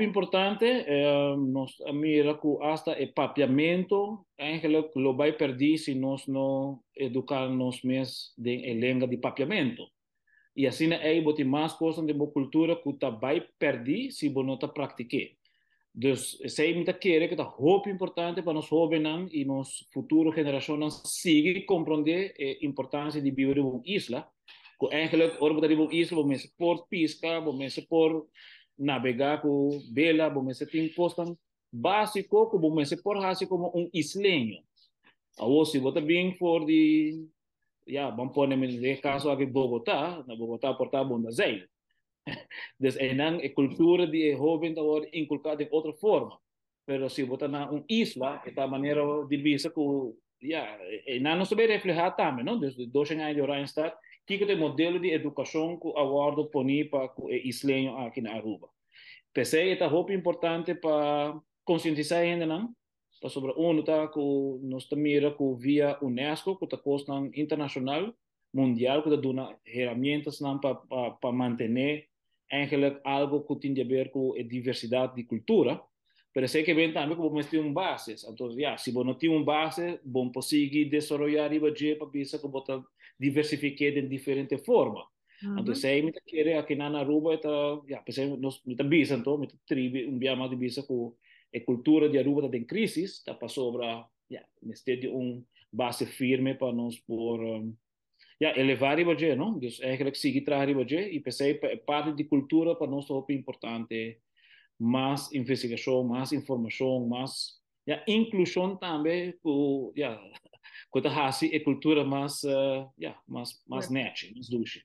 Importante, nos a mira ku hasta e papiamento eigenlijk lo bai perdí si nos no eduká nos mes den e lenga di papiamento. I asina ei bo tin mas kosnan den bo kultura ku ta bai perdí si bo no ta praktik'é. Dus esei mi ta kere ku ta hopi importante pa nos hóbennan i nos futuro generashonnan sigui komprondé e importansia di biba riba un isla, ku eigenlijk ora bo ta riba un isla bo mester por piska, bo mester por nabegá ku bela, bo mester tin kosnan básiko ku bo mester por hasi komo un isleño. Awor si bo ta bin for di, ya, ban pone mi den e kaso aki Bogotá, na Bogotá por ta bon ta zeil. Dus einan e kultura di e hóben ta wòrdu inkulká den otro forma. Pero si bo ta na un isla, e ta manera di bisa ku, ya, einan nos ta bay reflehá tambe, no? Dus 200 aña di Oranjestad, kiko ta e modelo di edukashon ku a wòrdu poní pa ku e isleño aki na Aruba? P'esei e ta hopi importante pa konsientisá e hendenan, pasobra unu ta ku nos ta mira ku via UNESCO, ku ta kosnan internashonal, mundial ku ta duna heramientasnan pa pa mantené eigenlijk algo ku tin di haber ku e diversidat di kultura, pero esei ke ben tambe ku bo mester tin un base. Anto ya, si bo no tin un base, bo no por sigui desaroyá riba dje pa bisa ku bo ta diversifiké den diferente forma. Anto esei mi ta kere akinan na Aruba e ta, ya, p'esei nos, mi ta bisa anto, mi ta tribi un bia mas di bisa ku e kultura di Aruba ta den krisis, ta pasobra, ya, mester di un base firme pa nos por, ya, elevá riba dje, no? Dus eigenlijk sigui traha riba dje i p'esei pa e parti di kultura pa nos ta hopi importante mas investigashon, mas informashon, mas, ya, inklushon tambe ku, ya, ku ta hasi e kultura mas, ya, mas, mas nèchi, mas dushi.